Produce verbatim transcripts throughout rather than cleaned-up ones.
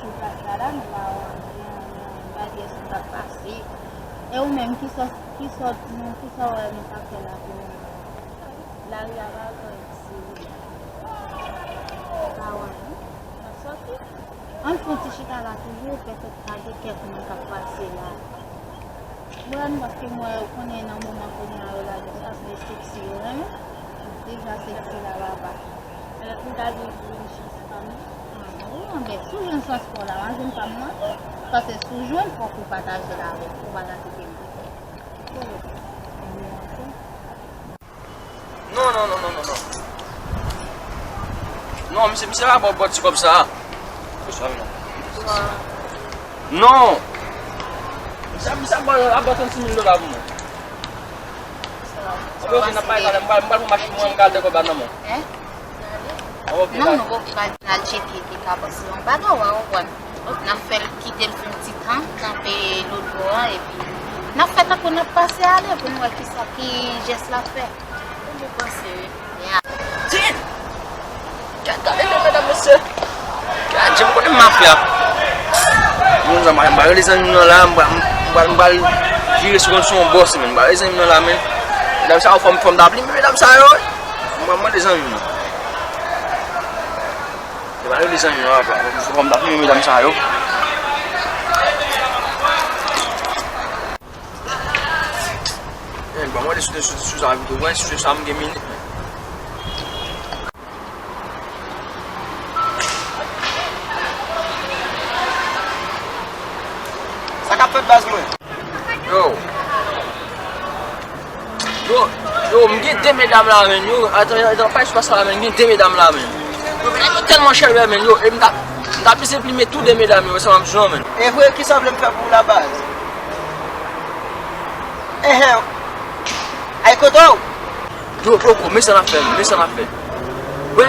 Sou plas la, la, nou pa wè anyen, anyen, anyen, pa di èske m t ap pase. E ou menm, ki sòt, ki sòt, nou, ki sa w wè nou ka fè la pou nou? Lari a pa lwen isit. Pa wè anyen. N ap sòti. Ann fè yon ti chita la toujou, petèt pa gen kèk moun k ap pase la. Mwen, paske mwen, ou konnen nan moman kounye a yo la, deja se seksi yo renmen. Deja seksi la, papa. Ou ta vin jwenn chans pa m? Ah, wi, anben, si w jwenn chans pa w la, w a jwenn pa m nan tou. Paske si w jwenn, fòk ou pataje l avè m, ou pa ka kite m. Non, non, non, non, non, non. Non, misye, misye pa ba w bò ti kòb sa a. Non. Misye, misye ap ba w, ap ba w trannsis mil dola pou mwen. Ok, ok, n ap pale talè. M pral, m pral pran machin mwen, m ka al de kòb la nan men w. Non, nou pral al tcheke ki ka pase yon bagay, w a konprann. N ap fè l kite l fè yon ti tan, kanpe lòt bò a, epi n ap fè tankou n ap pase ale pou n wè kisa ki jès l ap fè. Ou panse, wi. Tin! Gad, gade, gade, medam, mesye. Gad, jan m konnen m ap fè a. Moun sa, m pral rele zanmi m nan la, m pral, m pral, m pral vire sou konn se yon bòs, men. M pral rele zanmi m nan la, men. Medam sa yo, fò m, fò m ta pli, men medam sa yo, wi. M pral mande zanmi m nan. M pral rele zanmi m nan, papa. Fò m ta pli, men medam sa yo. Men, ban mwen de sou, sou, sou sa pito. Mwen, sou sa, m gen minit, men. Sa k ap fèt, baz mwen? Yo. Yo, yo, m gen de medam la, men. Yo, atan, atan, pa espas la, men. M gen de medam la, men. Yo, medam yo tèlman chèlbè, men. Yo, e m ta, m ta plis enplime tou de medam yo, sa m ap di w, men. E vre, kisa w vle m fè pou w la, baz? Enhen. Ay, kote w? Yo, poko, men sa n ap fè, men sa n ap fè. Wè,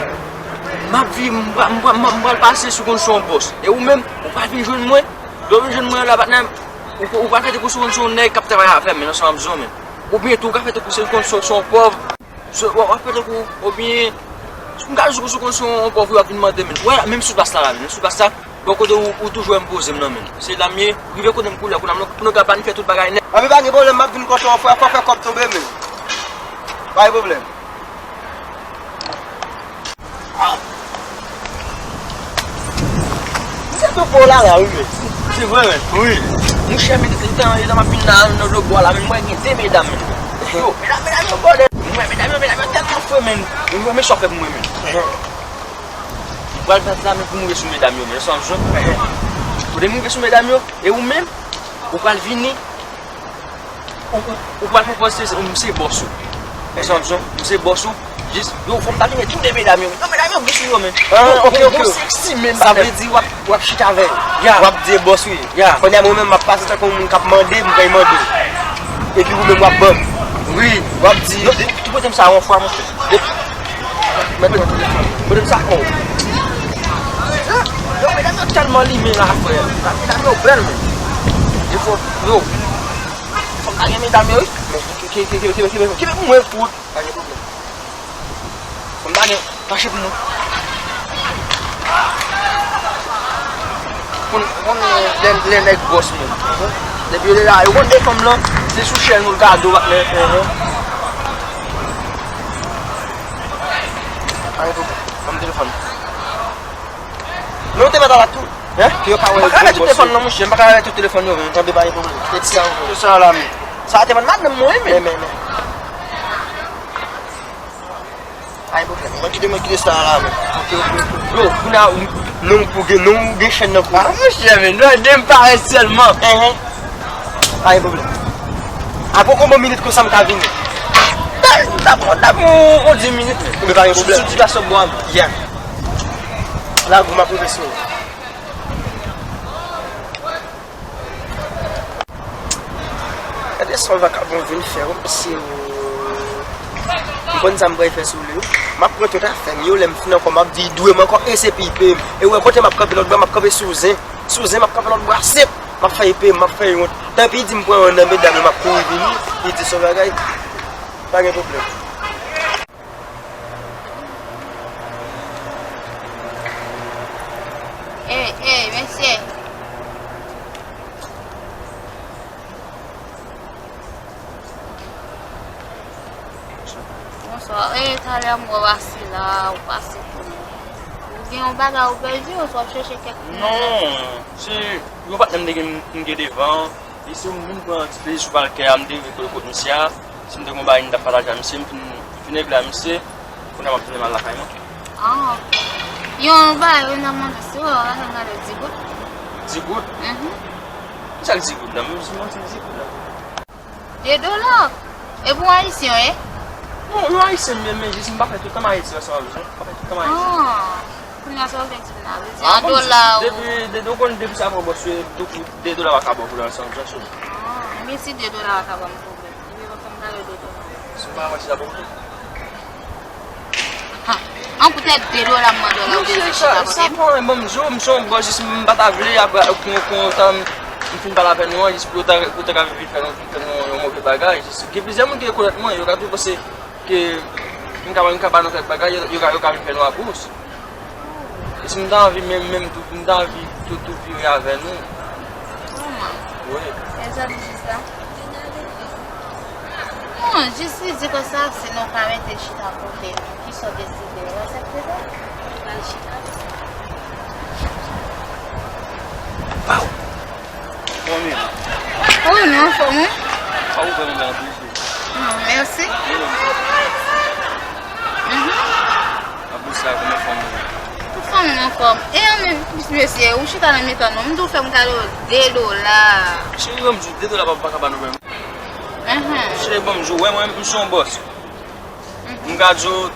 m ap vi-, m pra-, m pra-, m pra-, m pral pase sou konn se yon bòs. E ou menm, ou pral vin jwenn mwen. Lè w vin jwenn mwen la, patnè, ou, ou pral fè tankou se yon, se yon nèg k ap travay avè m, men, nan sa m ap di w, men. Oubyen tou, ou ka fè tankou se yon, se, se yon pòv. Se, w, w ap fè tankou, oubyen, m ka jwenn sou konn se yon pòv, w ap vin mande, men. Wè, menm sou plas la, la, menm sou plas la. Bò kote ou, ou toujou wè m poze m nan, men. Se la m ye, rive kote m koulè, koulè m, nou, nou ka planifye tout bagay nèt. Anben pa gen pwoblèm, m ap vin kote w, frè, fò fè kòb tonbe, men. Pa gen pwoblèm. Misye tou fò la, la, wi, men. Se vre, men. Wi. Monchè, men, se tan, e tan m ap vin la, nan lòt bò la, men, m wè gen de medam, men. Yo, medam, medam yo, bòdèl. M wè medam yo, medam yo tèlman fre, men. Yo, men sa w fè pou mwen, men. M pral bat la, men pou m rive sou medam yo, men. Sa m jwenn. Kote m rive sou medam yo, e ou menm, ou pral vini, ou, ou, ou pral pran pòz se, se, m se bòs ou. Sa m jwenn, m se bòs ou. Jis, yo, fò m ta vini tou de medam yo, men. Non, medam yo, gen sou yo, men. Ah, ok, ok. Yo, seksi, men. Sa vle di, w ap, w ap chita avè yo. Ya. W ap di, bòs, wi. Ya. Kounye a, mwen menm, m ap pase tankou yon moun k ap mande, m pral mande. Epi ou menm, w ap ban m. Wi, w ap di. Yo, de, tou pote m sa yon fwa, monchè. Mèt pran telefòn. Pote m sa kò w. Yo, medam yo tèlman limen la, frè. Medam yo bèl, men. Defo, yo. Fò m lage medam yo, wi. Ki, ki, ki pou mwen fout. Pa gen pwoblèm. Fò m lage, fache pou mwen. Konn, konn lè, lè nèg bòs menm. Depi yo deja, yo konn de fanm lan, se sou chèn ou l ka do, patnè. Enhen. Pa gen pwoblèm. Ban m telefòn. Men ou te mèt al ak tou. Hein? Pou yo pa wè. M pa ka lè tout telefòn nan, monchè. M pa ka lè tout telefòn yo, men. Tanpri, pa gen pwoblèm. Se sa ou vle. Se sa la, men. Sa a te vann madanm mwen, men. Men, men, men. Pa gen pwoblèm. Mwen kite, mwen kite sa la, men. Ok, ok, ok. Yo, kounye a, ou, non, ou gen, non, ou gen chèn nan kou. Ah, monchè, men, nou de m parèt sèlman. Enhen. Pa gen pwoblèm. Apre konbyen minit konsa m ka vini? Dap, dap, dap, on, on di minit, men. Men pa gen pwoblèm. Sou, sou ti plas sou bò a, men. Yeah. La, gou m ap rive sou ou. Gade sa yon vakabon vin fè, wi, mesye, wi. M konn sa m pral fè sou li, wi. M ap pran tout afè m yo, lè m fin ankò, m ap di, dwe m ankò, e se pi pe m. E w wè kote m ap kanpe lòt bò, m ap kanpe sou zen. Sou zen, m ap kanpe lòt bò a, sep. M ap fè epe m, m ap fè yon. Tanpri, di m pran yon nan medam yo, m ap kouri vini. Li di se yon bagay. Pa gen pwoblèm. Ey, Ey, mesye. Bonswa. E, talè a m wè w asou la, ou pase pou mwen. Ou gen yon bagay ou pèdi, oswa w ap chèche kèk moun? Non, se yon patnè m te gen, m gen devan. Li se yon moun pran ti plezi sou palkè a, m te rive kote kot misye a. Si m te gen yon bagay m t ap pataje a misye, m fin, fin regle a misye. Kounye a m ap tounen m al lakay mwen. Ah, ok. Yon bagay wi, m ap mande si w pa ka gade di goud. Di goud? Mhm. Kisa k di goud la? M, m, m di goud la. De dola. E pou ayisyen, wi? Non, yon ayisyen m ye, men jis m pa fè tout tan m Ayiti ansanm avè w, m pa fè tout tan m Ayiti. Ah, kounye a sa w vle di m la, vle di an dola ou. Depi, de, de, ou konn depi sa fè w bòs, de, de dola pa ka ba w pou l ansanm, jan sou. Ah, men si de dola pa ka ba m pwoblèm, ebyen ban m gade de dola. Si w pa manje sa pwoblèm. Ha. An poutèt de dola m mande w la, ou bezwen chita kote m? Sa pa yon bon jou, m se yon bòs, jis m pa ta vle, apre, kon, kon, tan m fin pale avè nou an, jis pou yo ta, pou yo ta ka vin fè nou, fè nou yon move bagay. Jis, gen plizyè moun ki rekonèt mwen, yo ka toujou panse ke m ka, m ka ba nou kèk bagay, yo, yo ka, yo ka vin fè nou abous. E si m ta anvi menm, menm tou, m ta anvi tou, tou vire avè nou. Kòman? Wi. E sa di jis la? Non, jis li di konsa, si nou ka mete chita kote nou, kisa w deside, w aksepte sa? Al chita. Waw! Fanmi. Oh, nou anfòm, wi. Pa ou fè nou bèl anpil, cheri. Non, mèsi. Mhm. Apre sa, kòman fanmi ou? Tout fanmi m anfòm. E an menm, mesye, ou chita nan mitan nou. M di w fè m kado de dola. Cheri, ban m di w, de dola pa, pa ka ba nou menm. Mhm. Cheri, ban m di w, wè mwen, m se yon bòs. M ka di w,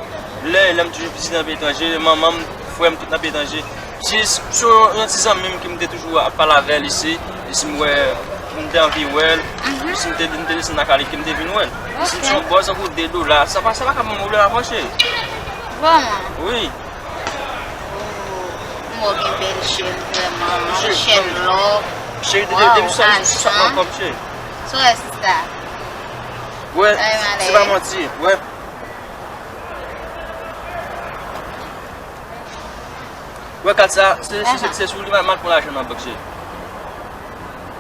lè, lè m toujou piti nan peyi etranje, manman m, frè m, tout nan peyi etranje. Jis, se yon, yon ti zanmi m ke m te toujou ap pale avè l isi, e si m wè, m te anvi wè l, e si m te, m te desann lakay li, ke m te vin wè l. E si m se yon bòs tankou de dola, sa pa, sa pa ka ban m pwoblèm ankò, cheri. Vrèman? Wi. Oh, m wè w gen bèl chèn, vrèman. Chèn lò. Cheri, de, de, de, de, m sot nan kòb, cheri. Sou wè, sista. Wè, se pa manti, wè. Wè kat sa, se, se, se, se sou li m al pran lajan nan bank, cheri.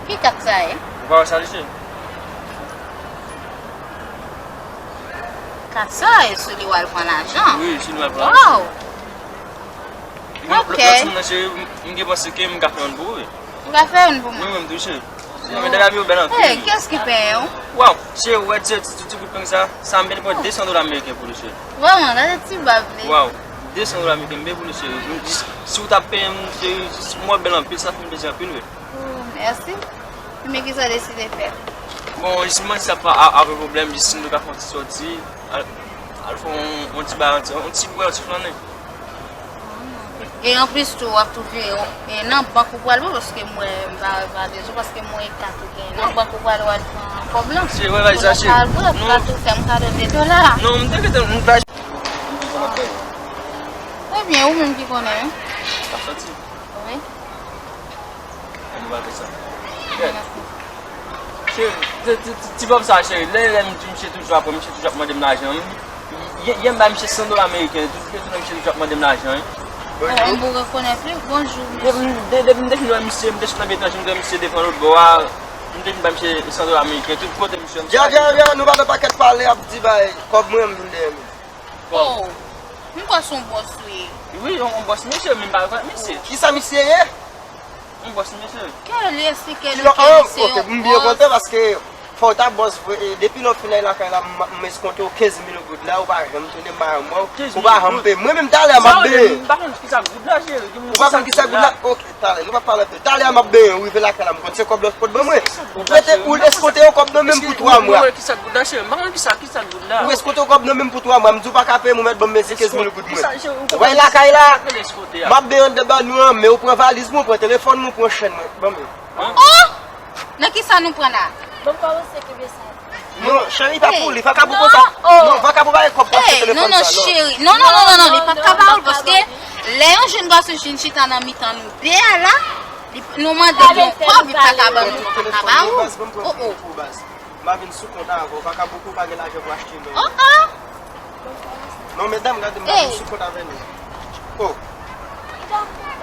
Ki kat sa ye? Ou pa wè sa li, cheri? Kat sa ye sou li w al pran lajan? Wi, sou li m al pran lajan. Waw! Lòt, lòt, lòt sèm nan, cheri, m, m gen panse ke m ka fè youn pou ou, wi. Ou ka fè youn pou mwen? Wi, wi, m touche. Mwen, medam yo bèl anpil. Hey, kiyès ki penyen w? Waw, cheri, ou wè ti, ti, ti, ti bout peng sa? Sa m vin pran de san dola ameriken pou li, cheri. Vrèman, gade ti bab li. Waw, de san dola ameriken, m peye pou li, cheri. M di, si w t ap penyen m, cheri, jis m wè w bèl anpil, sa fè m plezi anpil, wi. Oh, mèsi. Men kisa w deside fè? Bon, jis m di sa pa a, avè pwoblèm, jis si nou ka fè yon ti sòti, al, al fè yon, yon ti bagay, yon ti, yon ti bwè, yon ti flannen. E anplis tou, w ap tou vire, e nan bank ou pral pran, paske m wè m pa, pa de zo, paske m wè kat ou gen. Nan bank ou pral, w al pran kòb lan. Se vre, bagay sa, cheri. Ou pral pran, ou pral tou fè m kado de dola. Non, m te gentan, m ta. Ebyen, ou menm ki konnen, wi. Sa sòti. Wi. Ann nou pral fè sa. Cheri, ti, ti, ti, ti bòb sa, cheri. Lè, lè m di misye toujou ap, misye toujou ap mande m lajan. Yè, yè m bay misye san dola ameriken. Tout, tout jounen misye toujou ap mande m lajan. Bon, m pou rekonèt li. Bonjou, mesye. Depi, de, depi m te fin wè misye, m te sot nan peyi etranje, m te wè misye devan lòt bò a. M te fin bay misye san dola ameriken. Tout kote misye, misye. Ya, ya, ya, nou pa nan pakèt pale, ap di bay kòb mwen, m vin dèyè nou. Oh, m kwè se yon bòs ou ye. Wi, yon, yon bòs mesye, men m pa rekonèt misye. Kisa misye ye? Yon bòs mesye. Ke li eksplike nou ke li se yon bòs. Ok, m byen kontan paske fò w ta bòs vre. E depi lè w fin al lakay la, m, m eskonte w kenz mil goud la, ou pa janm tounen, m pa janm wè w. Ou pa janm peye. Mwen menm talè a m ap benyen. M pa konn kisa goud la, cheri. Ou pa konn kisa goud la? Ok, talè, nou pa pale anpil. Talè a m ap benyen, ou rive lakay la, m konn se kòb la w t pot ban mwen. Ou prete, ou eskonte yon kòb nan men m pou twa mwa. Kisa goud la, cheri? M pa konn kisa, kisa goud la. Ou eskonte yon kòb nan men m pou twa mwa. M di w pa ka peye m, ou mèt ban m mezi kenz mil goud mwen. Ou wè lakay la? M ap benyen anndan ba nou an, men ou pran valiz mwen, ou pran telefòn mwen, ou pran chèn mwen. Ban m yo. Oh! Nan kisa nou pran la? Ban m kòmanse kenbe sa. Non, cheri, pa pou li, vakabon konsa. Non, vakabon pa gen kòb pou achte telefòn sa, non. Non, non, cheri. Non, non, non, non, non, li p ap ka ba ou l, paske lè yon jèn gason vin chita nan mitan nou de a la, li, nou mande l yon kòb, li pa ka ba nou, li pa ka ba ou. Oh, oh. M a vin sou kont avè w, vakabon, ou pa gen lajan pou achte, non. Oh, oh. Non, medam, gade m, m a vin sou kont avè nou. Oh.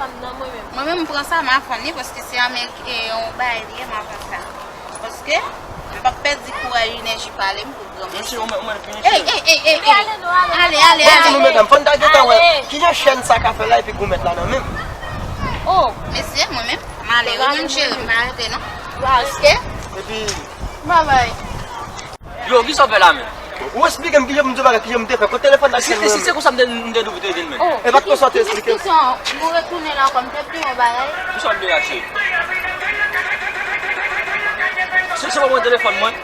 Mwen menm, m pran sa, m a vann li, paske se Amerik-, e, yon bagay li ye, m a vann sa. Paske m p ap pèdi kouraj, enèji pale m pou pran. Mesye, ou mèt, ou mèt vini, cheri. Ey, ey, ey, ey, ey. Ale, ale, ale. Bon, nou medam, fò n ta gentan wè kijan chèn sa ka fè la epi gwo mèt la nan men m. Oh, mesye, mwen menm, m ale wi, menm cheri, m pa rete non. Paske. Epi. Babay. Yo, kisa w fè la menm? Ou esplike m kijan pou m di w bagay, kijan m te fè. Kot telefòn la? Si, si, si se konsa m te, m te dwe pou te vin menm. Oh, e pa t konsa w te esplike m. Ki kesyon? Ou retounen la ankò, m te di w yon bagay. Kisa w ap di la, cheri? Se, se pa mwen telefòn mwen.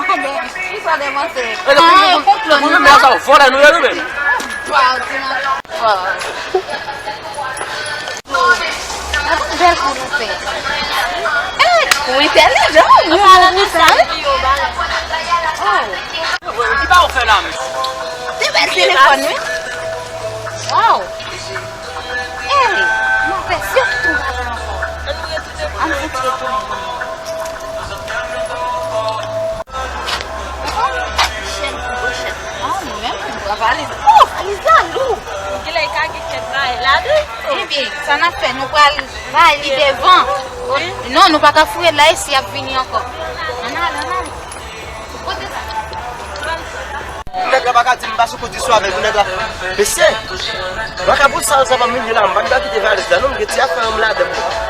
Bon, bon. Kisa w te panse? E, konplo, konplo, nou menm la sa, vòlè nou ye nou menm. Gad yon bèl kou nou fè. Eh, kou entèlijant, wi, wi, wi, sa, wi. Oh. Ki pa ou fè la, men? Se bèl telefòn, wi. Wow. Eh, nou fè sèt kou ankò. Ann retounen. Chèn pou chèn. Ah, nou menm, nou pral valiz. Oh, valiz la lou. Genlè ka gen kèk bagay ladan. Ebyen, sa n ap fè, nou pral bay li devan. Non, nou pa ka foure l la, e si y ap vini ankò. Ann ale, ann ale. Kote sa? Nèg la pa ka di m pa sou kou di sou avèk nèg la. Mesye, vakabon sal sa pa m vini la, m pa t ka kite valiz la, non, m gen ti afè m ladan.